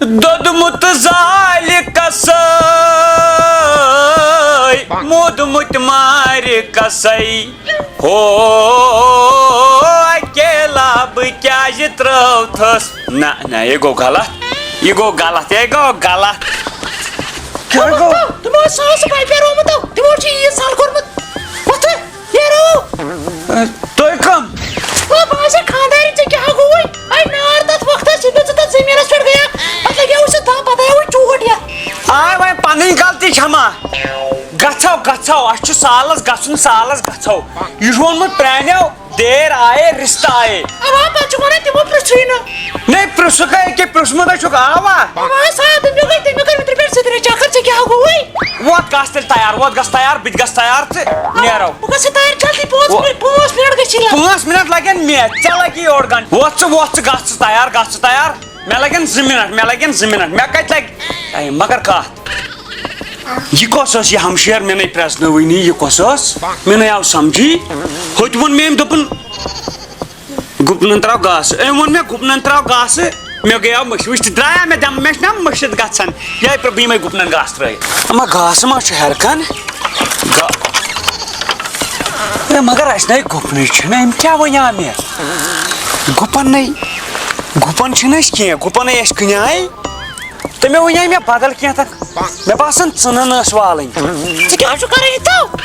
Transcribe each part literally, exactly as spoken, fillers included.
دوٚدمُت زالہِ کسٲے، موٗدمُت مارِ کسٲے، ہو اکیلا بہٕ کیازِ ترٲوتھس؟ نہ، نہ، یہِ گوٚو غلط، یہِ گوٚو غلط، یہِ گوٚو غلط۔ کیٛاہ گوٚو؟ تِمو ٲس ساس رۄپیہِ رومُت، تِمو چھُ یہِ سال کوٚرمُت۔ وۄتھٕ، نیرو۔ تُہۍ کم؟ او، بہٕ حظ چھَس خانٛدارِنۍ، ژےٚ کیٛاہ گوٚوُے؟ اَے نار تَتھ وقتَس، ییٚلہِ نہٕ ژٕ تَتھ زٔمیٖنَس پٮ۪ٹھ گٔیَکھ، اَتھ لَگیٛاوُے سُہ دَب، پَتہٕ آیوُے چوٹ یَتھ۔ آے وۄنۍ پَنٕنۍ غلطی چھَما؟ گژھو، گژھو، اَسہِ چھُ سالَس گژھُن، سالَس گژھو۔ یہِ چھُ ووٚنمُت پرٛانیو، دیر آیے، رِستہٕ آیے۔ اَوا، پَتہٕ چھُ وَنان تِمو پرٛژھُے نہٕ۔ نے، پرٛژھُکھ ہے، ییٚکیٛاہ پرٛژھمُت ہے چھُکھ، آوا۔ اَوا، سا، تٔمۍ کٔرۍ، تٔمۍ کٔرۍ اوترٕ پٮ۪ٹھ زٕ ترٛےٚ چَکر، ژےٚ کیٛاہ گوٚوُے؟ ووت گژھ تیٚلہِ تیار، ووت گژھ تیار، بہٕ تہِ گژھٕ تیار تہٕ نیرو۔ بہٕ گژھٕ تیار جلدی، پانٛژھ وۄ-، مِنٹ، پانٛژھ مِنٹ گٔژھی لَگٕنۍ۔ پانٛژھ مِنٹ لَگن مےٚ، ژےٚ لَگی اوٚڑ گھنٹہٕ۔ وۄتھ ژٕ، وۄتھ ژٕ، گژھ ژٕ تیار، گژھ ژٕ تیار۔ مےٚ لَگن زٕ مِنٹ، مےٚ لَگن زٕ مِنٹ، مےٚ کَتہِ لَگہِ ٹایم؟ مگر کَتھ؟ یہِ کۄس ٲس یہِ ہمشیر؟ مےٚ نے پرٛزنٲوٕے نہٕ، یہِ کۄس ٲس؟ مےٚ نے آو سمجھی۔ ہوٚتہِ ووٚن مےٚ أمۍ، دوٚپُن، گُپنن تراو گاسہٕ۔ أمۍ ووٚن مےٚ، گُپنن تراو گاسہٕ۔ مےٚ گٔیو مٔشِد۔ وٕچھ تہٕ درٛایا مےٚ دٮ۪مہٕ، مےٚ چھِنہ مٔشِد گژھان۔ یِہوٚے پرٛ-، بہٕ یِمَے گُپنن گاسہٕ ترٲیِتھ۔ اما گاسہٕ ما چھُ ہٮ۪رٕ کَن؟ گا-، ہے، مگر اَسہِ نَے گُپنٕے چھِنہٕ۔ أمۍ کیٛاہ وَنیٛاو مےٚ؟ گُپن نَے، گُپن چھِنہٕ أسۍ کینٛہہ۔ گُپن نَے اَسہِ کٕنیٛاے۔ تہٕ مےٚ وَنیٛاے مےٚ بدل کینٛہہ تَتھ۔ مےٚ باسان، ژٕنَن ٲس والٕنۍ۔ ژٕ کیٛاہ چھُکھ کران یہِ تو؟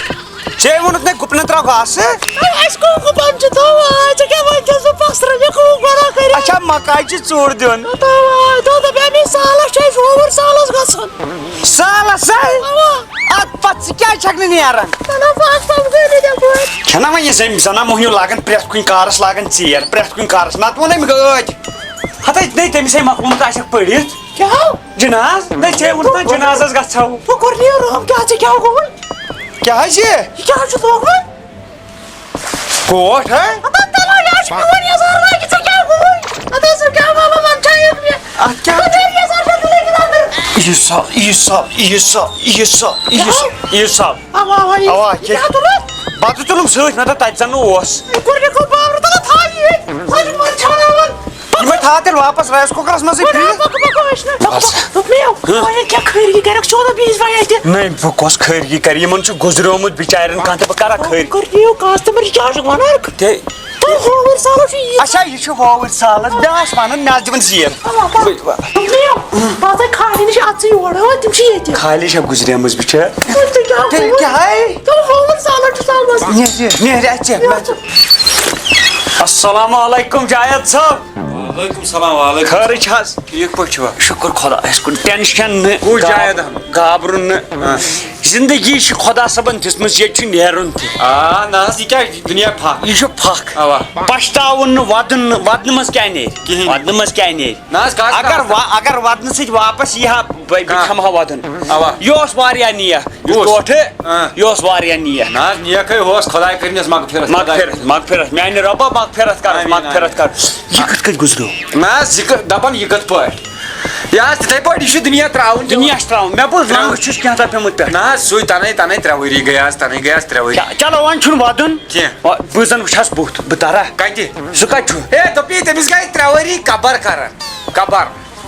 ژےٚ ووٚنُتھ مےٚ گُپنن ترٛاو گاسہٕ۔ اَسہِ گوٚو گُپن چھُ تھوٚو، آے ژٕ کیٛاہ وَنہِ چھَس بہٕ پَسرٕ، مےٚ گوٚو گۄڈا کٔرِتھ۔ اچھا، مکایہِ چھِ ژوٗر دیُن۔ تھوٚو، آے دوٚپ، دوٚپ، اَمی سالَس چھُ اَسہِ ووٚوُر سالَس گژھُن۔ سالَس ہے؟ اَوا۔ اَدٕ پَتہٕ ژٕ کیٛازِ چھَکھ نہٕ نیران؟ نہ، نہ، بہٕ آسہٕ پَتہٕ گٔرِتھ یَپٲرۍ۔ چھَنہ وۄنۍ یہِ زٔمۍ زَنان موٚہنیوٗ لاگان پرٛٮ۪تھ کُنہِ کارَس لاگان ژیر، پرٛٮ۪تھ کُنہِ کارَس۔ نَتہٕ ووٚنَے مےٚ ٲدۍ۔ ہَتَے نَے تٔمِس ہے مۄکلومُت آسٮ۪کھ پٔرِتھ۔ کیٛاہ؟ جناز؟ نَے ژےٚ ووٚنُتھ نا جنازَس گژھو۔ بہٕ کوٚر نیرُن، کیٛاہ ژےٚ کیٛاہ گوٚوُے؟ کیٛاہ حظ یہِ؟ یہِ کیٛاہ حظ چھُ لوگمُت؟ کوٹھ، ہہ؟ ہتا تَلہٕ یہِ حظ چھُ میون یَزار لٲگِتھ، ژےٚ کیٛاہ گوٚوُے؟ ہتا ژٕ کیٛاہ وَنان، وَنان چھا یہِ مےٚ؟ اَتھ کیٛاہ؟ ہتا یہِ یَزار چھا ژٕ لٲگِتھ اَندَر؟ یہِ سا، یہِ سا، یہِ سا، یہِ سا، یہِ سا، یہِ سا۔ اَوا، اَوا، یہِ اَوا، یہِ کیٛاہ؟ کیٛاہ تُلُتھ؟ بَتہٕ تُلُم سۭتۍ، مےٚ دوٚپ تَتہِ زَن نہٕ اوس۔ یہِ کوٚر مےٚ کوٚر بابرٕ تَلہٕ تھاو یہِ۔ ژٕ چھُکھ وۄنۍ ژھانٛڈان وۄنۍ۔ یِمَے تھاو تیٚلہِ واپَس رایِس کُکرَس منٛزٕے ترٛٲوِتھ۔ پَکہٕ، پَکہٕ، وٕچھ نہٕ۔ پَکہٕ، بَس۔ پَکہٕ۔ دوٚپ مےٚ، ہہ؟ وۄنۍ کیٛاہ خٲرگی کَرَکھ ژٕ وَنان بیٚیِس وَنہِ اَتہِ؟ نٔے، بہٕ کۄس خٲرگی کَرٕ؟ یِمَن چھُ گُزریومُت بِچارٮ۪ن کانٛہہ تہٕ بہٕ کَرا خٲرگی؟ کٔرِو کاسٹمَر، یہِ کیٛاہ چھُکھ وَنان؟ تہِ تہٕ ہووُر سالَس چھُ یہِ۔ اچھا، یہِ چھُ ہووُر سالَس، مےٚ آسہِ وَنُن، مےٚ آسہِ دِوان زیر۔ اَوا، پَکھ۔ بہٕ، بہٕ۔ دوٚپ مےٚ، بَس ہے خالی نِش اَژٕ یور، ہا، تِم چھِ ییٚتہِ۔ خالی چھےٚ گُزریمٕژ بِچٲر۔ تہٕ کیٛاہ تیٚلہِ گوٚو؟ کیٛاہ ہے؟ تہٕ ہووُر سالَس چھُ سالَس۔ نیرِ، نیرِ، اَتہِ چھِ، مےٚ چھُ۔ السلام علیکم جاوید صٲب۔ وعلیکم السلام، وعلیکم۔ خٲرٕے چھِ حظ؟ ٹھیٖک پٲٹھۍ چھِوا؟ شُکُر خۄدایَس کُن، ٹٮ۪نشَن نہٕ، کُس جاوید گاب-، احمد؟ گابرُن نہٕ۔ آ۔ زِندگی چھِ خۄدا صٲبَن دِژمٕژ، ییٚتہِ چھُ نیرُن تہِ۔ آ، نہ حظ، یہِ کیٛاہ دُنیا پھَکھ؟ یہِ چھُ پھَکھ۔ اَوا۔ پَشتاوُن نہٕ، وَدُن نہٕ، وَدنہٕ منٛز کیٛاہ نیرِ؟ کِہیٖنۍ۔ وَدنہٕ منٛز کیٛاہ نیرِ؟ نہ حظ، کَتھ اگر کَتھ؟ وَ-، اگر وَدنہٕ سۭتۍ واپَس یی ہا، بہٕ، بہٕ آ۔ کھٮ۪مہٕ ہا وَدُن۔ اَوا۔ یہِ اوس واریاہ نیک۔ یُس کُس؟ ٹوٹھٕ، آ۔ یہِ اوس واریاہ نیک۔ نہ حظ، نیکٕے اوس، خۄداے کٔرِنَس مغفرت، خۄداے مغفرت، کٔرِنَس۔ مغفرت، میٛانہِ رۄبہ مغفرت کَرُس، آمیٖن، مغفرت آمیٖن۔ کَرُس۔ یہِ کِتھ کٔنۍ گُزریو؟ نہ حظ، یہِ کہِ-، دَپان یہِ کِتھ پٲٹھۍ؟ یہِ حظ تِتھَے پٲٹھۍ، یہِ چھُ دُنیا ترٛاوُن تہِ۔ دُنیا چھُ ترٛاوُن۔ مےٚ بوٗز ترٛاوُن۔ لنٛگہٕ چھُس کینٛہہ تام پیوٚمُت پٮ۪ٹھ۔ نہ حظ، سُے تَنے، تَنے ترٛےٚ ؤری گٔے آز، تَنے گٔے آز ترٛےٚ ؤری۔ چا-، چلو، وۄنۍ چھُنہٕ وَدُن۔ کینٛہہ۔ وۄنۍ بہٕ زَن وٕچھَس بُتھ، بہٕ تَرا۔ کَتہِ؟ سُہ کَتہِ چھُ؟ ہے، دوٚپی، تٔمِس گٔے ترٛےٚ ؤری قبر کَران۔ قبر۔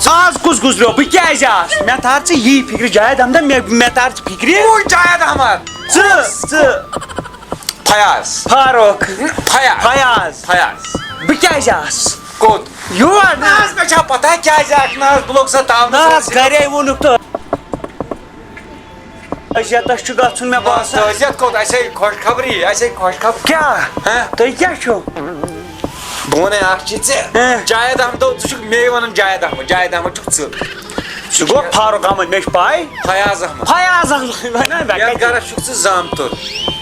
آز کُس گُزریو؟ بہٕ کیٛازِ آس؟ مےٚ تار ژٕ یی فِکرِ، جاوید احمد، مےٚ، مےٚ تار ژٕ فِکرِ۔ کُس جاوید احمد؟ ژٕ، ژٕ۔ فیاض۔ فاروق۔ فیاض۔ فیاض۔ فیاض۔ بہٕ کیٛازِ آس؟ کوٚت؟ یور نہ۔ نہ حظ، مےٚ چھا پتہ کیٛازِ آکھ نہ حظ، بہٕ لوٚگ سا تاونس نہ حظ، سۭتۍ۔ گرے ووٚنُکھ تہٕ۔ اذیتس چھُ گژھُن مےٚ باسان۔ اذیت کوٚت؟ اَسے خۄش خبری، اَسے خۄش خبر۔ کیٛاہ؟ ہہ؟ تُہۍ کیٛاہ چھِو؟ بہٕ وَنے اَکھ چیٖز ژےٚ۔ ہہ؟ جاوید احمد، ژٕ چھُکھ مے وَنان جاوید احمد، جاوید احمد چھُکھ ژٕ۔ سُہ گوٚو فاروق احمد، مےٚ چھُ پَے۔ فیاض احمد۔ فیاض احمد، وَنان مےٚ یَتھ کَتہِ؟ گَرَس چھُکھ ژٕ زامتُر،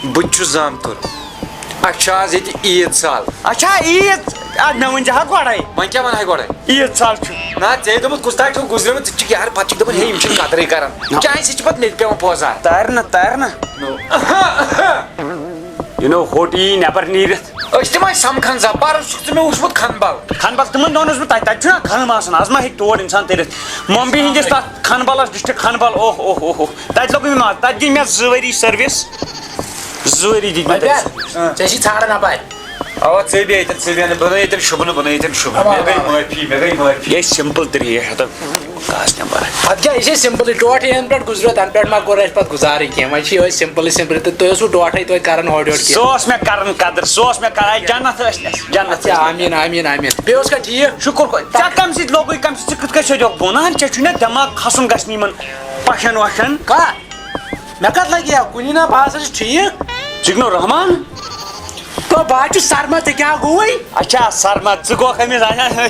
بہٕ تہِ چھُس زامتُر۔ اَسہِ چھُ آز ییٚتہِ عیٖد سال۔ اچھا، عیٖد؟ اَدٕ مےٚ ؤنۍ زِ ہا گۄڈَے۔ وۄنۍ کیٛاہ وَنہٕ ہا گۄڈَے؟ عیٖد سال چھُ۔ نہ، ژےٚ دوٚپُتھ کُس تام چھُکھ گُزریومُت، ژٕ چھُکھ یارٕ پَتہٕ چھِکھ دَپان، ہے، یِم چھِنہٕ قدرٕے کَران۔ نہ۔ چانہِ سۭتۍ چھِ پَتہٕ مےٚ تہِ پٮ۪وان پوزار۔ تَرِ نہٕ، تَرِ نہٕ۔ نو۔ یہِ نو ہوٚٹ یی نٮ۪بَر نیٖرِتھ۔ أسۍ تہِ ما چھِ سَمکھان زانٛہہ؟ پَرُس چھُکھ ژٕ مےٚ وٕچھمُت کھنبَل۔ کھنبَل تِمَن دۄہَن اوسُس بہٕ تَتہِ، تَتہِ چھُنہ کھنہٕ آسان، آز ما ہیٚکہِ تور اِنسان تٔرِتھ۔ ممبی ہِنٛدِس تَتھ کھنبَلَس، ڈِسٹِرٛکٹ کھنبَل، اوہ، اوہ، اوہ، اوہ۔ تَتہِ لوٚگ مےٚ مَزٕ، تَتہِ گٔے مےٚ زٕ ؤری سٔروِس۔ زٕ ؤری دِتۍ مےٚ تَتہِ۔ ژےٚ چھی ژھانٛڈان اَپارِ۔ اَوا، ژٕ بیٚیہِ ییٚتٮ۪ن، ژٕ بیٚہہ نہٕ، بہٕ نہٕ ییٚتٮ۪ن شوٗبہٕ نہٕ، بہٕ نہٕ ییٚتٮ۪ن شوٗبہٕ۔ اَوا، مےٚ گٔے اَوا۔ معٲفی، مےٚ گٔے معٲفی۔ یہِ ٲسۍ simple تہٕ ریٹ ہَتہٕ کاس نٮ۪بر۔ اَدٕ کیٛاہ، یہِ چھِ simple، ٹوٹھ یِہَن پٮ۪ٹھ گُزریو، تَنہٕ پٮ۪ٹھ ما کوٚر اَسہِ پَتہٕ گُزارٕے کینٛہہ؟ وۄنۍ چھِ یِہوٚے simple simple، تہٕ تُہۍ اوسوُ ٹوٹھَے توتہِ کَران اورٕ یورٕ سُہ کینٛہہ۔ اوس مےٚ کَران قدٕر، سُہ اوس مےٚ کَران، جنت ٲسۍ نَس، جنت اچھا، ٲسۍ نَس۔ آمیٖن، آمیٖن، آمیٖن۔ بیٚیہِ اوس کانٛہہ ٹھیٖک؟ شُکُر خۄ-، ژےٚ کَمہِ سۭتۍ لوٚگُے، کَمہِ سۭتۍ، ژٕ کِتھ کٔنۍ سیوٚدُکھ بۄن؟ ہَن، ژےٚ چھُے نہ دٮ۪ماغ کھَسُن گژھِ نہٕ یِمَن پَشَن وَشَن۔ کَتھ؟ مےٚ کَتھ لَگہِ ہا کُنہِ؟ نہ، بہٕ ہسا چھُس ٹھیٖک۔ ژٕ چھُکھ نہٕ رحمان؟ تو بہٕ حظ چھُس سرمد، ژےٚ کیٛاہ گوٚوُے؟ اچھا، سرمد، ژٕ گوٚکھ أمِس، اچھا۔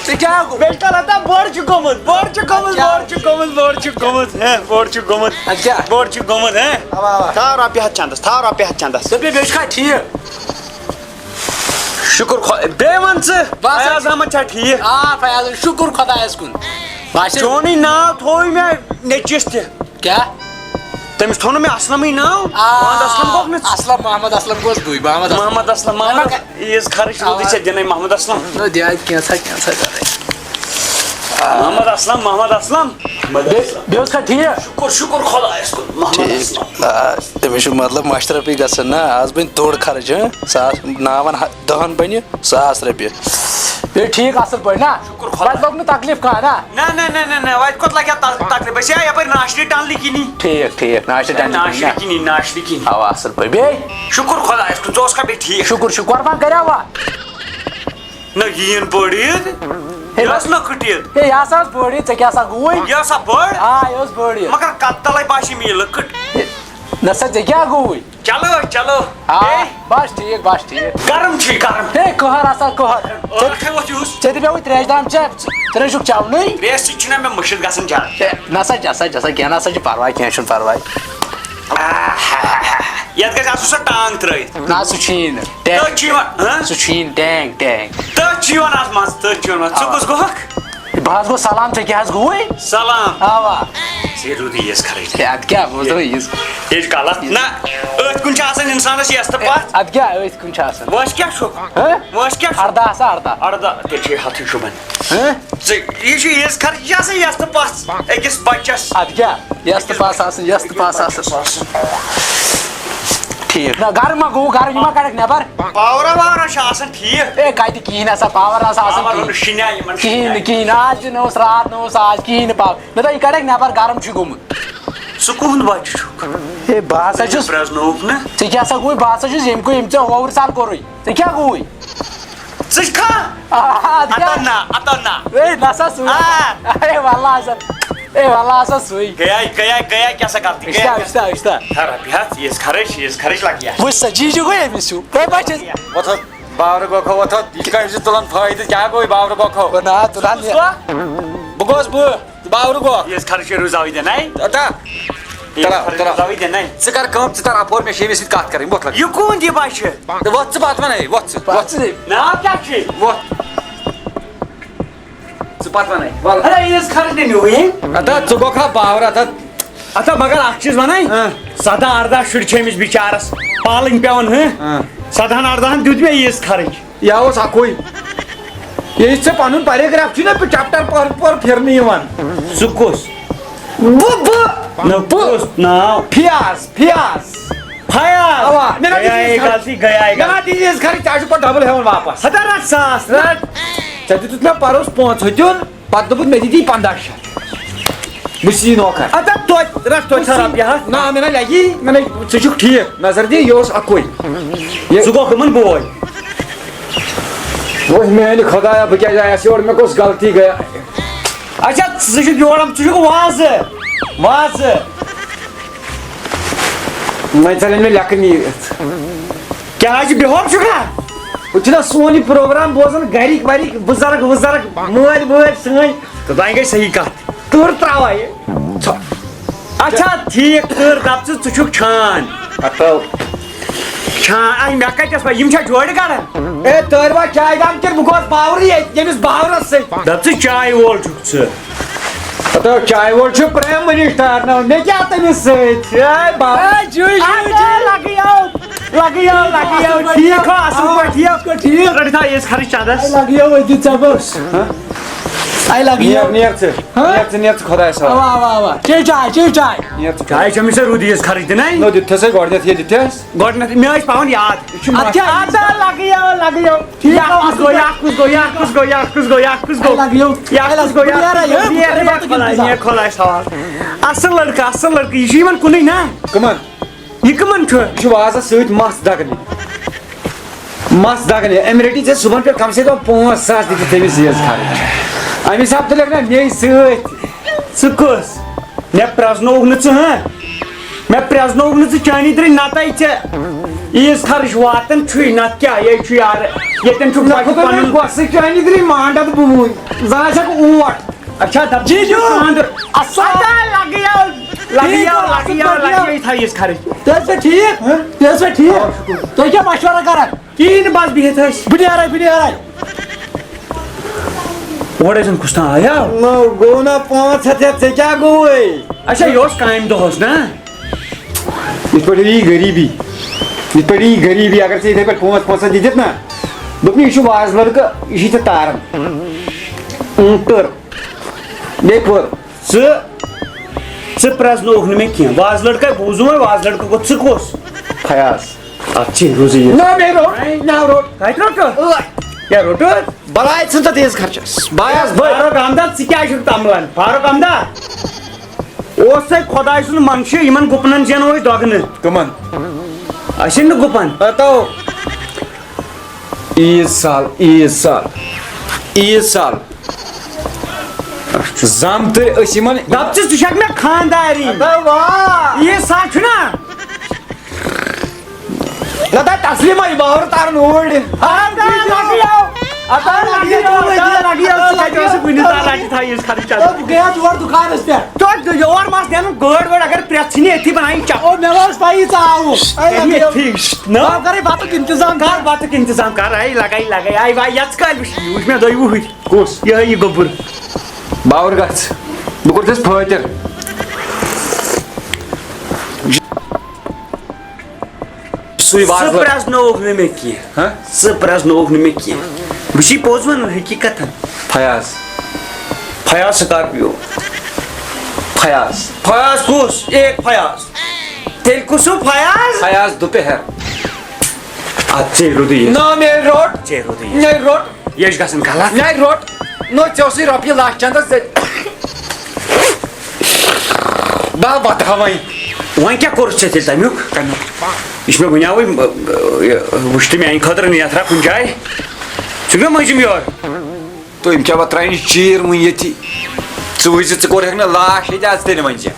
ژےٚ کیٛاہ گوٚو؟ بیٚیہِ کَر ہَتا بٔڑ چھُ گوٚمُت، بٔڑ چھُ گوٚمُت، کیٛاہ؟ بٔڑ چھُ گوٚمُت، بٔڑ چھُ گوٚمُت، ہے، بٔڑ چھُ گوٚمُت۔ اَدٕ کیٛاہ؟ بٔڑ چھُ گوٚمُت، ہے۔ اَوا، اَوا۔ تھاو رۄپیہِ ہَتھ چَندَس، تھاو رۄپیہِ ہَتھ چَندَس۔ دَپ مےٚ، مےٚ چھُ کانٛہہ ٹھیٖک۔ شُکُر خۄ-، بیٚیہِ وَن ژٕ، بہٕ ہسا فیاض احمد چھا ٹھیٖک؟ آ، فیاض، شُکُر خۄدایَس کُن۔ باسیو؟ چونُے ناو تھووُے مےٚ نیٚچوِس تہِ۔ کیٛاہ؟ تٔمِس تھوٚو نہٕ مےٚ اسلمٕے ناو۔ آ، محمد اسلم گوٚو نہٕ؟ اسلم، محمد اسلم گوٚژھ بٕے، محمد اسلم۔ محمد اسلم، محمد مگر عیٖز خرٕچ روٗدٕے اَوا۔ ژےٚ دِنَے، محمد اسلم۔ نہ، دِیان کینٛژھا، کینٛژھا کَرٕے۔ محمد اسلم، محمد اسلم۔ بیٚیہِ، بیٚیہِ اوس کھا ٹھیٖک؟ شُکُر، شُکُر خۄدایَس کُن، محمد ٹھیٖک۔ اسلم۔ آ، تٔمِس چھُ مطلب مَشرَفٕے گژھان نا، آز بَنہِ دوٚر خرٕچ، ہہ؟ ساس، ناوَن ہَ-، دَہَن بَنہِ ساس رۄپیہِ۔ بیٚیہِ ٹھیٖک، اَصٕل پٲٹھۍ نا؟ شُکُر خۄدایَس۔ وۄنۍ لوٚگ نہٕ تکلیٖف کانٛہہ نا؟ نہ، نہ، نہ، نہ، نہ، وَتہِ کوٚت لَگہِ ہا تَ-، تَکلیٖف؟ أسۍ آے یَپٲرۍ ناشری ٹَنلہِ کِنی۔ ٹھیٖک، ٹھیٖک، ناشری ٹَنلہِ کِنی ناشری نا؟ کِنی، ناشری کِنی۔ اَوا، اَصٕل پٲٹھۍ۔ بیٚیہِ؟ شُکُر خۄدایَس کُن، ژٕ اوسکھا بیٚیہِ ٹھیٖک؟ شُکُر، شُکُر۔ قۄربان کَریٛاوا؟ نہ، یہِ یِن بٔڑ عیٖد۔ ہے، یہِ ٲس لۄکٕٹ عیٖد۔ ہے، یہِ ہسا ٲس بٔڑ عیٖد، ژےٚ کیٛاہ سا گوٚوُے؟ یہِ ٲسا بٔڑ؟ آ، یہِ ٲس بٔڑ عیٖد۔ مگر کَتہٕ تَلَے باسے مےٚ یہِ لۄکٕٹ۔ ہے، نہ سا، ژےٚ کیٛاہ گوٚوُے؟ چلو، چلو۔ آ، ہے۔ بس ٹھیٖک، بس ٹھیٖک۔ گرم چھُے، گرم۔ ہے، قہر ہسا قہر۔ ٲرکھَے ووٚتھ یُس۔ ژےٚ دِژیوُے ترٛیشہِ دام چٮ۪تھ، ژٕ ترٛیشُک چٮ۪ونُے۔ ترٛیش سۭتۍ چھُنہ مےٚ مٔشِتھ گژھان زیادٕ۔ ہے، نہ سا، چےٚ سا، چےٚ سا، کینٛہہ نہ سا چھُ پرواے، کینٛہہ چھُنہٕ پرواے۔ آہا، یَتھ گژھِ آسُن سۄ ٹانٛگ ترٛٲیِتھ۔ نہ، سُہ چھُیی نہٕ۔ ٹینٛگ۔ تٔتھۍ چھُ یِوان، ہہ؟ سُہ چھُیی نہٕ، ٹینٛگ، ٹینٛگ۔ تٔتھۍ چھُ یِوان اَتھ منٛز، تٔتھۍ چھُ یِوان۔ ژٕ اَوا۔ کُس گوٚکھ؟ بہٕ حظ گوٚو سلام، ژےٚ کیٛاہ حظ گوٚوُے؟ سلام۔ اَوا۔ ژےٚ روٗدُے یِژھ خرٕچ۔ ہے، اَدٕ کیٛاہ، بہٕ اوسُس دَپان یِژھ۔ یہِ چھُ غلط۔ نہ، أتھۍ کُن چھُ آسان اِنسانَس یَس تہٕ پَتھ۔ اَدٕ کیٛاہ، أتھۍ کُن چھُ آسان۔ وۄنۍ کیٛاہ چھُکھ؟ ہہ؟ وۄنۍ کیٛاہ چھُکھ؟ اَرداہ ہسا، اَرداہ۔ اَرداہ، تیٚلہِ چھُ یہِ ہَتھٕے شوٗبان۔ ہہ؟ ژٕ، یہِ چھُ یِژھ خرٕچ، یہِ چھِ آسان یَس تہٕ پَس أکِس بَچَس۔ اَدٕ کیٛاہ؟ یَس تہٕ پَس آسٕنۍ، یَس تہٕ پَس آسٕنۍ۔ ٹھیٖک۔ نہ، گرٕ ما گوٚو، گرٕ یہِ ما کَڑَکھ نٮ۪بر؟ پاورا واورا چھُ آسان ٹھیٖک۔ اے، کَتہِ کِہیٖنۍ ہسا، پاور ہسا آسان پاور کِہیٖنۍ۔ شِنیٛاے یِمَن کِہیٖنۍ نہٕ، شِنیٛاے۔ کِہیٖنۍ نہٕ۔ آز تہِ نہ اوس، راتھ نہ اوس، آز کِہیٖنۍ نہٕ پاور۔ مےٚ دوٚپ، یہِ کَڑَکھ نٮ۪بر، گرم چھُ گوٚمُت۔ ژٕ کُہُنٛد بَچہٕ چھُکھ؟ ہے، بہٕ ہسا ییٚلہِ چھُس۔ پرٛزنووُکھ نہ۔ ژےٚ کیٛاہ سا گوٚوُے؟ بہٕ ہسا چھُس ییٚمہِ کُے، ییٚمۍ ژےٚ ہووُر سان کوٚرُے۔ ژےٚ کیٛاہ گوٚوُے؟ ژٕ چھُکھا؟ آ، اَدٕ اَتَو کیٛاہ؟ نہ، اَتَو نہ۔ ہے، نہ سا سُے۔ آ۔ ہے، وَللہ ہسا۔ ہے، وَللہ ہسا سُے۔ گٔیے، گٔیے، گٔیے، کیٛاہ سا غلطی؟ وٕچھتا، گٔیے؟ وٕچھتا، وٕچھتا۔ ہہ، رۄپیہِ ہَتھ، یِژھ خرٕچ، یِژھ خرٕچ لَگہِ یَتھ۔ وٕچھ سا، جی جی گوٚو أمِس ہیوٗ۔ ہے، بَچَس۔ وۄتھ حظ، باورٕ گوٚو کھو، وۄتھ حظ۔ یہِ چھُ کَمہِ سۭتۍ تُلان فٲیدٕ؟ کیٛاہ گوٚو یہِ باورٕ گوٚو کھو؟ بہٕ نہ حظ تُلان یہِ۔ کُس گوٚو؟ بہٕ گوٚوُس بہٕ۔ باورٕ گوٚو۔ یِژھ خرٕچ چھِ رُزاوٕے دِنَے۔ اَتا۔ یِژھ تَلہ، خرٕچ تَلہ۔ رُزاوٕے دِنَے۔ ژٕ کَر کٲم، ژٕ تَر اَپور، مےٚ چھِ ییٚمِس سۭتۍ کَتھ کَرٕنۍ، وۄتھ لَگ۔ یہِ کُہُنٛد یہِ بَچہٕ؟ تہٕ وۄتھ ژٕ پَتہٕ وَنَے، وۄتھ ژٕ، وۄتھ ژٕ۔ ناو کیٛاہ چھُے؟ وۄتھ۔ ژٕ پَتہٕ وَنَے، وَلہٕ۔ ہے، یِژھ خرٕچ نہٕ نیوٗ یہِ۔ اَتا، ژٕ گوٚکھا باورٕ، اَتا۔ اَتا، مگر اَکھ چیٖز وَنَے، اۭں۔ سَداہ اَرداہ شُرۍ چھِ أمِس بِچارَس پالٕنۍ پٮ۪وان، ہہ؟ اۭں۔ سَدہَن اَردَہَن دیُت مےٚ یِژھ خرٕچ۔ یہِ اوس اَکُے۔ ییٚلہِ ژےٚ پَنُن paragraph چھُے نہ، چیپٹر پٔر پٔر پھِرنہٕ یِوان۔ سُہ کُس؟ بہٕ، بہٕ، نہ، بہٕ۔ کُس ناو؟ فیاض، فیاض۔ فیاض۔ اَوا، مےٚ نہ گٔیے دِژ یہِ غلطی، گٔیے مےٚ نہ غلطی۔ دِژ یِژھ خرٕچ، ژےٚ چھُ پَتہٕ double ہٮ۪وان واپَس۔ ہَتہ رَٹھ ساس، رَٹھ۔ ژےٚ دیُتُتھ مےٚ پَرُس پانٛژھ ہَتھ دیُن، پَتہٕ دوٚپُتھ مےٚ دِدی پنٛداہ شیٚتھ۔ بہٕ چھُس یہِ نوکر۔ اَدٕ توتہِ رَٹھ توتہِ ژھا رۄپیہِ ہَتھ۔ نہ، مےٚ نہ لَگی، مےٚ نہ، ژٕ چھُکھ ٹھیٖک، نظر دِ، یہِ اوس اَکُے۔ یہِ ژٕ گوٚکھ یِمَن بوے۔ وۄنۍ میٛانہِ خۄدایا، بہٕ کیٛازِ آیَس یور؟ مےٚ کۄس غلطی گٔیہ؟ اچھا، ژٕ چھُکھ یور آمُت، ژٕ چھُکھ وازٕ، وازٕ۔ وۄنۍ ژَلن مےٚ لٮ۪کہٕ نیٖرِتھ۔ کیٛاہ حظ چھُ، بے ہوش چھُکھا؟ ہُہ چھُنہ سون یہِ پروگرام بوزان، گرِکۍ ورِکۍ، بُزرگ وُزرگ، مٲلۍ وٲلۍ سٲنۍ۔ تہٕ وۄنۍ گٔے صحیح کَتھ۔ تۭر ترٛاوان یہِ۔ ژھۄ۔ اچھا، ٹھیٖک، تۭر دَپ ژٕ، ژٕ چھُکھ چھان۔ ہتو۔ چھان، اَے، مےٚ کَتہِ ٲس پَے، یِم چھا جوڑِ کَڑان؟ اے، تٲروا چاے دام کِنہٕ بہٕ گوس باورٕے ییٚتہِ، ییٚمِس باورَس سۭتۍ۔ دَپ ژٕ، چاے وول چھُکھ ژٕ۔ ہتو، چاے وول چھُ پریم منسٹر، نہ، مےٚ کیٛاہ تٔمِس سۭتۍ؟ اے، با-، اے، جُے، جُے، اَدٕ جُے۔ لَگٕے آو، لَگٕے آو، لَگٕے آو۔ ٹھیٖک ہا، اَصٕل پٲٹھۍ، ٹھیٖک؟ ٹھیٖک۔ رٔٹِتھ ہا یہِ خرٕچ چَندَس۔ لَگٕے آو أتھۍ ژَبَس۔ ہہ؟ اے لگہِ نیر، یو۔ نیر ژٕ، ہاں؟ نیر ژٕ، نیر ژٕ خۄدایَس حوالہٕ۔ اوا، اوا، اوا۔ چے چاے، چے چاے۔ نیر ژٕ۔ چاے چمہِ سا رُدی یَس خرٕچ دِنَے۔ نو دیُت تھَسَے گۄڈٕنٮ۪تھ، یہِ دیُت تھَس۔ گۄڈٕنٮ۪تھ مےٚ ٲسۍ پاوان یاد۔ یہِ چھُ اَدٕ مَس۔ کیٛاہ؟ اَدٕ لگہِ یو، لگہِ یو۔ ٹھیٖک یہِ چھُ کُس گوٚو، یہِ کُس گوٚو، یہِ کُس گوٚو، یہِ کُس گوٚو، یہِ کُس گوٚو؟ اے لگہِ یو۔ یہِ اے کُس لگہِ۔ گوٚو، یہِ بہٕ نیرا، یہِ؟ نیر، بہٕ نیر، نیرا نیر بَتُک خۄداے، اِنتظام۔ نیر خۄدایَس حوالہٕ۔ اَصٕل لٔڑکہٕ، اَصٕل لٔڑکہٕ، یہِ چھُ یِمَن کُنُے نا؟ کٕمَن؟ یہِ کٕمَن چھُ؟ یہِ چھُ وازَس سۭتۍ مَس دَگنہِ۔ مَس دَگنہِ۔ أمۍ رٔٹی ژےٚ صُبحَن پٮ۪ٹھ کَم سے کَم پانٛژھ ساس دِتھ تٔمِس ییٖژ خرٕچ۔ اَمہِ حساب تُلکھ نہ مے سۭتۍ۔ ژٕ کُس؟ مےٚ پرٛزنووُکھ نہٕ ژٕ، ہہ؟ مےٚ پرٛزنووُکھ نہٕ ژٕ چانی درٕنۍ، نَتہٕ ژےٚ عیٖذ خرٕچ واتان چھُے، نَتہٕ کیٛاہ؟ یے چھُ یارٕ، ییٚتٮ۪ن چھُ نہ بَچہٕ خۄدا مےٚ پَنُن۔ گۄسہٕ چانی درٕنۍ مانٛڈَتھ بہٕ وُنۍ۔ زَن آسہِ ہا اوٹ۔ اچھا، دَپ جی جو۔ خانٛدر۔ اَصٕل۔ اَدا لَگیو، لَگیو، ٹھیٖک چھُ، لَگیو، اَصٕل پٲٹھۍ لَگیو۔ یہِ تھاوِ عیٖذ خرٕچ۔ تُہۍ ٲسوا ٹھیٖک؟ ہہ؟ تُہۍ ٲسوا ٹھیٖک؟ تُہۍ کیٛاہ مَشوَرہ کَران؟ کِہیٖنۍ نہٕ، بَس بِہِتھ ٲسۍ۔ بہٕ نیرَے، بہٕ نیرَے۔ اورٕ ٲسۍ زَن کُس تام آیو۔ نہ، گوٚو نہ پانٛژھ ہَتھ ہٮ۪تھ، ژےٚ کیٛاہ گوٚوُے؟ اچھا، یہِ اوس کامہِ دۄہَس نا؟ یِتھ پٲٹھۍ یی غریٖبی، یِتھ پٲٹھۍ یی غریٖبی، اگر ژےٚ یِتھَے پٲٹھۍ پانٛژھ پانٛژھ ہَتھ دِتِتھ نا، دوٚپمَے، یہِ چھُ وازٕ لٔڑکہٕ، یہِ چھُے ژےٚ تاران۔ اۭں، کٔر۔ بیٚیہِ کوٚر۔ ژٕ، ژٕ پرٛزنووُکھ نہٕ مےٚ کینٛہہ۔ وازٕ لٔڑکَے بوٗزُم وۄنۍ، وازٕ لٔڑکہٕ گوٚو ژٕ کُس؟ فیاض۔ اَتھ چھِ روٗزٕے یہِ۔ نہ، مےٚ روٚٹ۔ نہ، روٚٹ۔ کَتہِ روٚٹُتھ؟ ٲے۔ کیٛاہ روٚٹُتھ؟ بلاے ژھٕن تَتھ عیٖذ خرچَس۔ بایَس بٔلۍ۔ فاروق احمدہ، ژٕ کیٛازِ چھُکھ تَمبلان؟ فاروق احمدہ، اوس سَے خۄداے سُنٛد منشہٕ، یِمَن گُپنَن زینو أسۍ دۄگنہٕ۔ کٕمَن؟ اَسہِ نہٕ گُپَن۔ ہتو۔ عیٖذ سال، عیٖذ سال، عیٖذ سال۔ زامتٕرۍ أسۍ یِمَن۔ دَپ ژٕ، ژٕ چھَکھ مےٚ خانٛدارِنۍ۔ ہتو وا۔ عیٖذ سال چھُنا؟ نہ تہٕ تسلیٖمہ یہِ باور تارُن اوٗرۍ۔ اَدٕ لَگیو۔ اَدٕ لَگیو، اَدٕ لَگیو، ژٕ کَتہِ ٲسٕکھ وٕنیُک تام لَٹہِ تھاوان یُس خرٕچ چھُ؟ ہے، بہٕ گٔیاس یور دُکانَس پٮ۪ٹھ۔ تہٕ یور مَس دیٛاوُن گٲڑۍ وٲڑۍ، اگر پرٛٮ۪تھ ژھٕنہِ أتھی بَناوٕنۍ چَپھ۔ او، مےٚ ما ٲس پَیی ژٕ آوُکھ۔ ہے، ہے، لَگیو۔ ٹھیٖک چھُ۔ نہ؟ بہٕ کَرَے بَتُک اِنتظام۔ کَر بَتُک اِنتظام، کَر۔ ہے، لَگَے، لَگَے۔ ہے، وَے، یَژھ کالہِ وٕچھ، یہِ وٕچھ مےٚ دۄیہِ وُہٕرۍ۔ کُس؟ یِہوٚے یہِ گوٚبُر۔ باور گژھ۔ بہٕ کوٚرتھَس فٲطر۔ سُے ژٕ وازٕ۔ پرٛزنووُکھ نہٕ مےٚ کینٛہہ۔ ہہ؟ ژٕ پرٛزنووُکھ نہٕ مےٚ کینٛہہ۔ بہٕ چھُے پوٚز وَنان، حقیٖقتاً۔ فیاض۔ فیاض سکارپیو۔ فیاض۔ فیاض کُس؟ ایک فیاض۔ تیٚلہِ کُس ہیوٗ فیاض؟ فیاض دوپہر۔ اَدٕ ژے روٗدُے یہِ۔ نہ، مےٚ روٚٹ۔ ژے روٗدُے یہِ۔ مےٚ روٚٹ۔ یہِ چھُ گژھان غلط۔ مےٚ روٚٹ۔ نہ، ژےٚ اوسُے رۄپیہِ لَچھ چندَس ژےٚ۔ بہٕ ہا وَتہٕ ہا وۄنۍ۔ وۄنۍ کیٛاہ کوٚرُتھ ژےٚ تیٚلہِ تَمیُک؟ کَمیُک؟ یہِ چھُ مےٚ وٕنیٛاوٕے، یہِ وٕچھ تہٕ میٛانہِ خٲطرٕ نیتھرا کُنہِ جایہِ۔ ژٕ چھُکھ مےٚ مٔنٛزِم یورٕ؟ تُہۍ أمۍ کیٛاہ وۄترایہِ نہٕ چیٖر وٕنہِ ییٚتی؟ ژٕ وٕچھ زِ ژٕ کوٚر ہیٚکھ نہٕ لاش ییٚتہِ اَژ تیٚلہِ وۄنۍ ژےٚ۔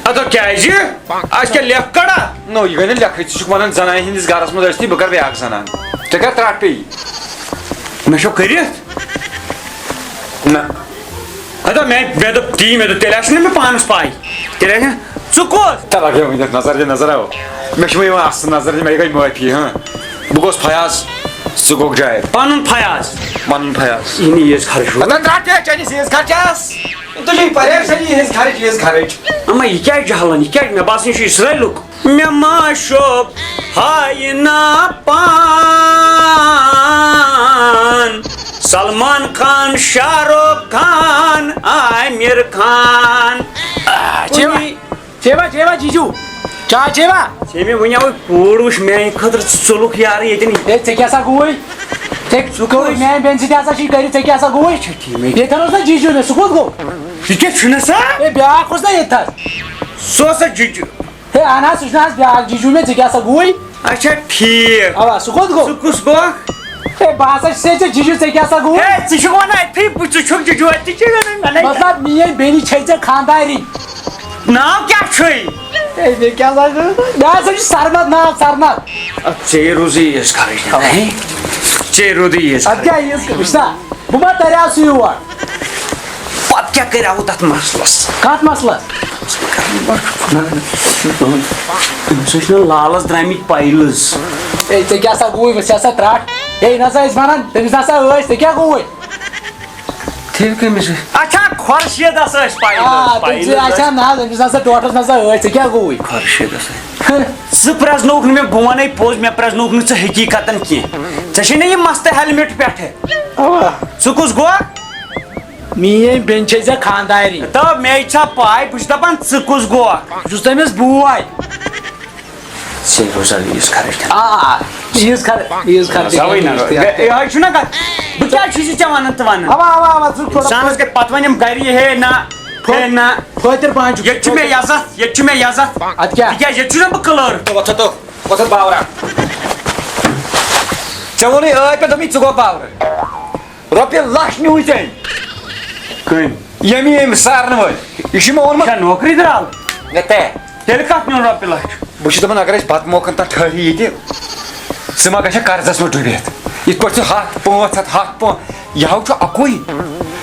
اَدٕ کیٛازِ؟ اَسہِ کیٛاہ لیکھ کَڑا؟ نو، یہِ گٔے نہٕ لیکھٕے۔ ژٕ چھُکھ وَنان زَنانہِ ہِنٛدِس گَرَس منٛز ٲسۍ تھٕے، بہٕ کَرٕ بیٛاکھ زَنان۔ ژےٚ کَتہِ ترٛٹھ پیٚیہِ؟ مےٚ چھو کٔرِتھ؟ نہ۔ ہتا مےٚ، مےٚ دوٚپ تی، مےٚ دوٚپ، تیٚلہِ آسہِ نہٕ مےٚ پانَس پَے۔ تیٚلہِ آسہِ نہٕ، ژٕ کوٚت؟ تَلہٕ ہا، یہِ نظر دِ، نظر آو۔ مےٚ چھُ وۄنۍ یِوان اَصٕل نظر دِ، مےٚ گٔے معٲفی، ہاں۔ بہٕ گوٚوُس فیاض، ژٕ گوٚوُکھ جاوید۔ پَنُن فیاض۔ پَنُن فیاض۔ یہِ نہٕ ییٖژ خرٕچ ہُہ۔ نہ، ترٛٹھ تہِ چٲنِس ییٖژ خرچَس۔ تُجے پریشانی ہٕنٛز خرٕچ، یِہٕنٛز خرٕچ۔ اما، یہِ کیٛازِ جہلان؟ یہِ کیٛازِ؟ مےٚ باسان، یہِ چھُ اِسرٲیلُک۔ مےٚ ما شوب ہاینہ پان۔ سلمان خان، شاہ رخ خان، عامر خان۔ آ، چھِ یِوان۔ کُنی چیوا، چیوا، جیجو۔ چاے چیوا؟ ژےٚ مےٚ وَنیٛاوُے کوٗر وٕچھ میٛانہِ خٲطرٕ، ژٕ ژوٚلُکھ یارٕ ییٚتٮ۪ن۔ ہے، ژےٚ کیٛاہ سا گوٚوُے؟ ژےٚ ژٕ کوٚرُے کوٚرُس؟ میٛانہِ بیٚنہِ سۭتۍ ہسا چھُے کٔرِتھ، ژےٚ کیٛاہ سا گوٚوُے؟ اچھا، ٹھیٖک۔ ییٚتٮ۪ن اوس نا جیجو مےٚ، سُہ کوٚت گوٚو؟ یہِ کیٛاہ چھُنہ سا؟ ہے، بیٛاکھ اوس نا ییٚتہِ تھَس۔ سُہ اوس سا جیجو؟ ہے، اہن حظ، سُہ چھُنہٕ حظ بیٛاکھ جیجو مےٚ، ژےٚ کیٛاہ سا گوٚوُے؟ اچھا، ٹھیٖک۔ اَوا، سُہ کوٚت گوٚو؟ سُہ کُس گوٚو؟ ہے، بہٕ ہسا چھُسے ژےٚ جیجو، ژےٚ کیٛاہ سا گوٚوُے؟ ہے، ژٕ چھُکھ وَنان أتھی، بہٕ، ژٕ چھُکھ جیجو، أتھی چھِ وَنان، مطلب، میٛٲنۍ بیٚنہِ چھے ژےٚ خانٛدارِنۍ۔ ناو کیٛاہ چھُے؟ ہے، مےٚ کیٛاہ سا چھُ؟ مےٚ ہسا چھُ سرمد ناو، سرمد۔ اَدٕ ژے روٗزٕے یٲژ خرٕچ نہ، ہے؟ ژے روٗدٕے یٲژ اَدٕ خرٕچ۔ کیٛاہ ییٖژ؟ وٕچھ سا، بہٕ ما تریاو سُہ یور؟ پَتہٕ کیٛاہ کَریاوُ تَتھ مسلَس؟ کَتھ مسلَس؟ نہ، نہ، نہ، أمِس ٲسۍ نہٕ لالَس درٛامٕتۍ پایلٕز۔ ہے، ژےٚ کیٛاہ سا گوٚوُے؟ وۄنۍ ژےٚ سا ترٛٹھ۔ ہے، نہ سا ٲسۍ وَنان، تٔمِس نہ سا ٲسۍ، ژےٚ کیٛاہ گوٚوُے؟ تیٚلہِ کٔمِس؟ اچھا، خۄرشیٖدس ٲسۍ پایلٕز، آ، تٔمۍ پایلٕز سۭتۍ ٲسۍ۔ اچھا، نہ، تٔمِس نہ سا ٹوٹھس نہ سا ٲسۍ، ژےٚ کیٛاہ گوٚوُے؟ خۄرشیٖدس ٲسۍ۔ ژٕ پرٛزنووُکھ نہٕ مےٚ، بہٕ وَنے پوٚز، مےٚ پرٛزنووُکھ نہٕ ژٕ حقیٖقتن کینٛہہ۔ ژےٚ چھے نہ یہِ مستہٕ ہیلمٹ پٮ۪ٹھٕ؟ اوا۔ ژٕ کُس گوٚو؟ میٲنۍ بیٚنہِ چھے ژےٚ خانٛدارِنۍ۔ تہٕ مےٚ چھا پاے، بہٕ چھُس دَپان، ژٕ کُس گوکھ؟ بہٕ چھُس تٔمِس بوے۔ ژےٚ روزا ییٖژ خرٕچ؟ آ، ییٖژ خر-، ییٖژ خرٕچ۔ زَوٕے نہ۔ یہِ حظ چھُنہ کَتھ۔ بہٕ کیٛازِ چھُس یہِ ژےٚ وَنان تہٕ وَنان؟ اَوا، اَوا، اَوا، ژٕ تھوڑا اِنسانَس گژھِ پَتہٕ وَنٮ۪م گَرِ یہِ، ہے نہ، ہے نہ۔ پھٲتِر پَہَن چھُ۔ ییٚتہِ چھُ مےٚ عزت، ییٚتہِ چھُ مےٚ عزت۔ اَدٕ کیٛاہ؟ تِکیٛازِ ییٚتہِ چھُس نہ بہٕ کٕلٲرٕک۔ تہٕ وۄتھ تہٕ، وۄتھ تہٕ باورا۔ ژےٚ ووٚنُے ٲدۍ پٮ۪ٹھ، دوٚپمَے ژٕ گوٚو باورٕ۔ رۄپیہِ لَچھ نیوٗ ژےٚ۔ کٔمۍ؟ ییٚمہِ، ییٚمہِ سارنہٕ وٲلۍ۔ یہِ چھُ مےٚ ووٚنمُت۔ چھا نوکری درٛاو؟ ہے تے۔ تیٚلہِ کَتھ نیوٗ رۄپیہِ لَچھ؟ بہٕ چھُس دَپان، اگر أسۍ بَتہٕ موقعن تام ٹھٔہرِ ییٚتہِ، ژٕ ما گژھکھ قرضس منٛز ڈُبِتھ؟ یِتھ پٲٹھۍ ژٕ ہَتھ، پانٛژھ ہَتھ، ہَتھ پانٛژھ، یہِ ہاو چھُ اَکُے۔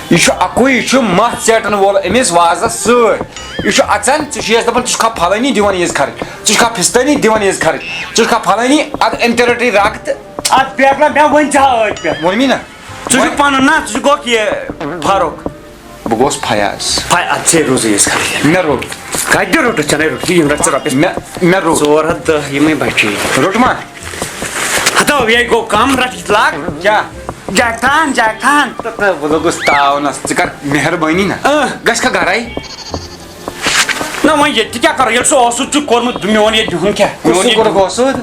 یہِ چھُ اَکُے، یہِ چھُ مَس ژیٹَن وول أمِس وازَس سۭتۍ۔ یہِ چھُ اَژان، ژٕ چھُ یَس دَپان، ژٕ چھُکھا پھلٲنی دِوان ییٖژ خرٕچ، ژٕ چھُکھا پھِستٲنی دِوان ییٖژ خرٕچ، ژٕ چھُکھا پھلٲنی، اَدٕ أمۍ تہِ رَٹٕے رَگ تہٕ۔ اَتھ بیٹھ نا مےٚ وۄنۍ ژےٚ أتھۍ پٮ۪ٹھ۔ ووٚنمٕے نا۔ ژٕ چھُکھ پَنُن نا، ژٕ چھُکھ گوٚکھ یہِ فاروق۔ بہٕ گوس فیاض۔ فی-، اَدٕ ژے روزٕے أسۍ خرٕچ۔ مےٚ روٚٹ۔ کَتہِ روٚٹُتھ؟ ژےٚ نے روٚٹ، یِم رَٹ ژٕ رۄپیَس۔ مےٚ، مےٚ روٚٹ۔ ژور ہَتھ دَہ یِمَے بَچی۔ روٚٹما؟ ہَتو، یے گوٚو کَم، رَٹ یہِ لاگ۔ کیٛاہ؟ جاکھان، جاکھان۔ تہٕ، تہٕ بہٕ لوٚگُس تاونَس۔ ژٕ کَر مہربٲنی نا۔ اۭں۔ گژھِ کھا گَرَے؟ نہ، وۄنۍ ییٚتہِ تہِ کیٛاہ کَرو؟ ییٚلہِ سُہ اوسُتھ ژٕ کوٚرمُت، میون ییٚتہِ دیُن کیٛاہ؟ کُس میون سُہ ییٚتہِ کوٚرُکھ اوسُد؟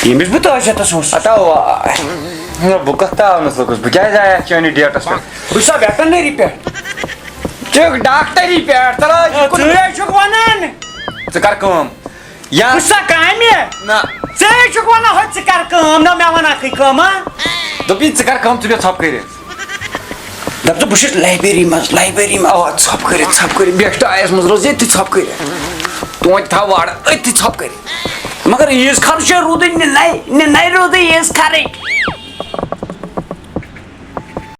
ییٚمِس بہٕ تٲجیتَس اوسُس۔ ہتا وا-، نہ، بہٕ کَتھ تاونَس لوٚگُس؟ بہٕ کیٛازِ آیَس چٲنِس ڈیٹَس پٮ۪ٹھ؟ بہٕ چھُسا ویٹرنری پٮ۪ٹھ؟ ژٕ چھُکھ ڈاکٹری پٮ۪ٹھ، تَلہٕ حظ، یہِ کُن-، ژٕ ہے چھُکھ وَنان۔ ژٕ کَر کٲم۔ یا بہٕ چھُسا کامہِ؟ نہ۔ ژٕ ہے چھُکھ وَنان، ہۄ ژٕ کَر کٲم، نہ مےٚ وَن اَکٕے کٲم، ہا؟ دوٚپُے، ژٕ کَر کٲم، ژٕ بیٚہہ ژھۄپہٕ کٔرِتھ۔ دَپ ژٕ، بہٕ چھُس لایبرٔری منٛز، لایبرٔری منٛز، اَوا، ژھۄپہٕ کٔرِتھ، ژھۄپہٕ کٔرِتھ، بیٚہہ ٹایَس منٛز روز ییٚتہِ ژھۄپہٕ کٔرِتھ۔ توتہِ تھاو وارٕ أتھۍ ژھۄپہٕ کٔرِتھ۔ مگر ییٖژ خرٕچ چھےٚ روٗدٕے نِنَے، نِنَے روٗدٕے ییٖژ خرٕچ۔